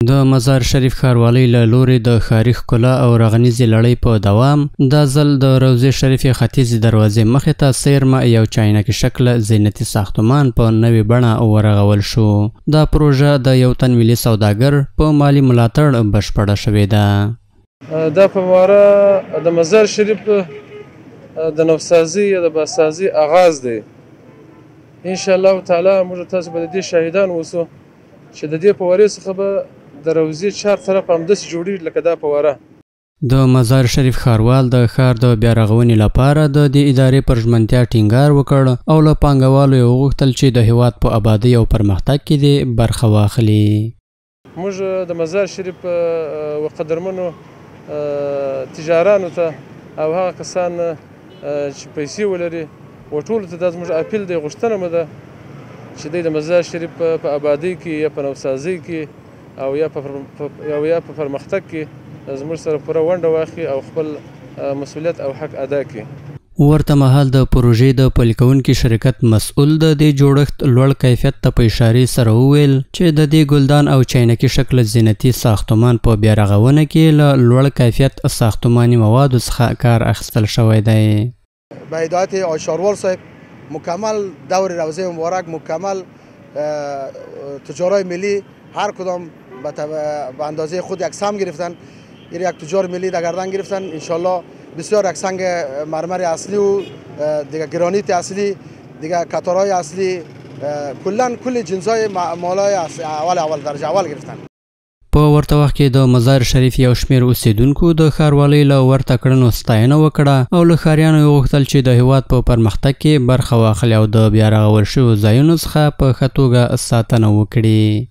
د مزار شریف ښاروالۍ له لوري د ښاري ښکلا او رغنیزې لړۍ په دوام دا ځل د روضې شریفې ختیځې دروازې مخې ته څېرمه یو چاینکي شکله زینتي ساختمان په نوې بڼه ورغول شو. دا پروژه د یو تن ملي سوداګر په مالي ملاتړ بشپړه شوې ده. دا فواره د مزار شریف د نوسازۍ یا د بازسازۍ اغاز دی. ان شاء الله تعالی موږ تاسو به د دې شاهدان اوسو چې د دې فوارې څخه به د روضې چار طرف همداسې جوړېږي لکه دا فواره. د مزار شریف ښاروال د ښار د بیارغونې لپاره د دې ادارې پر ژمنتیا ټینګار وکړ او له پانګوالو یې وغوښتل چې د هیواد په ابادۍ او پرمختګ کې دې برخه واخلي. موږ د مزار شریف و قدرمنو تجارانو ته او هغه کسان چې پیسې ولري و ټولو ته دا زموږ اپیل دی، غوښتنه مو ده چې دی د مزار شریف په ابادۍ کې یا په نوسازۍ کې او یا په پرمختګ کې زموږ سره پوره ونډه واخلي او خپل مسؤلیت او حق ادا کړي. ورته مهال د پروژې د پلي کوونکي شرکت مسؤل د دې جوړښت لوړ کیفیت ته په اشارې سره وویل چې د دې ګلدان او چاینکي شکله زینتي ساختمان په بیارغونه کې له لوړ کیفیت ساختماني موادو څخه کار اخیستل شوی دی. به هدایت آقای شاروال صاحب مکمل دور روضه مبارک مکمل تجارای ملی هر کدام به اندازه خود یک سهم گرفتن، یک تجار ملی در گردن گرفتن. انشالله بسیار یک سنگ مرمر اصلی و دیگه گرانیت اصلی، دیگه قطارهای اصلی، کلا کل جنسای مالای اول اول درجه اول گرفتن. په ورته وخت کې د مزار شریف یو شمېر اوسېدونکو د ښاروالۍ له ورته کړنو ستاینه وکړه او له ښاریانو یې وغوښتل چې د هیواد په پرمختګ کې برخه واخلي او د بیارغول شویو ځایونو څخه په ښه توګه ساتنه وکړي.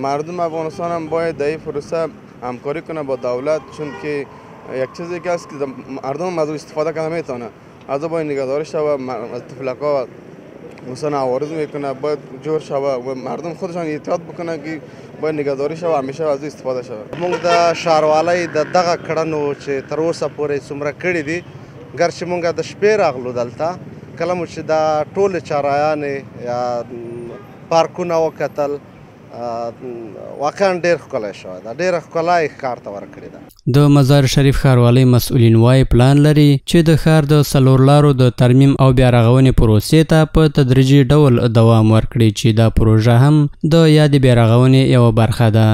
مردم افغانستان هم باید در این پروسه همکاری کنه با دولت، چون که یک چیزی که است که مردم از او استفاده کنه میتونه، از او باید نگهداری شود، از طفلک‌ها مثلا عوارض میکنه باید جور شود و مردم خودشان احتیاط بکنه که باید نگهداری شود، همیشه از او استفاده شود. موږ د ښاروالۍ د دغه کړنو چې تر اوسه پورې څومره کړي دي، ګرچې موږ د شپې راغلو دلته، کله مو چې دا ټولې چارایانې یا پارکونه وکتل، واقعا ډېر ښکلی شوی ده، ډېره ښکلا یې ښکار ته ورکړې ده. د مزار شریف ښاروالۍ مسؤلین وايي پلان لري چې د ښار د څلور لارو د ترمیم او بیارغونې پروسې ته په تدریجي ډول دوام ورکړي چې دا پروژه هم د یادې بیارغونې یوه برخه ده.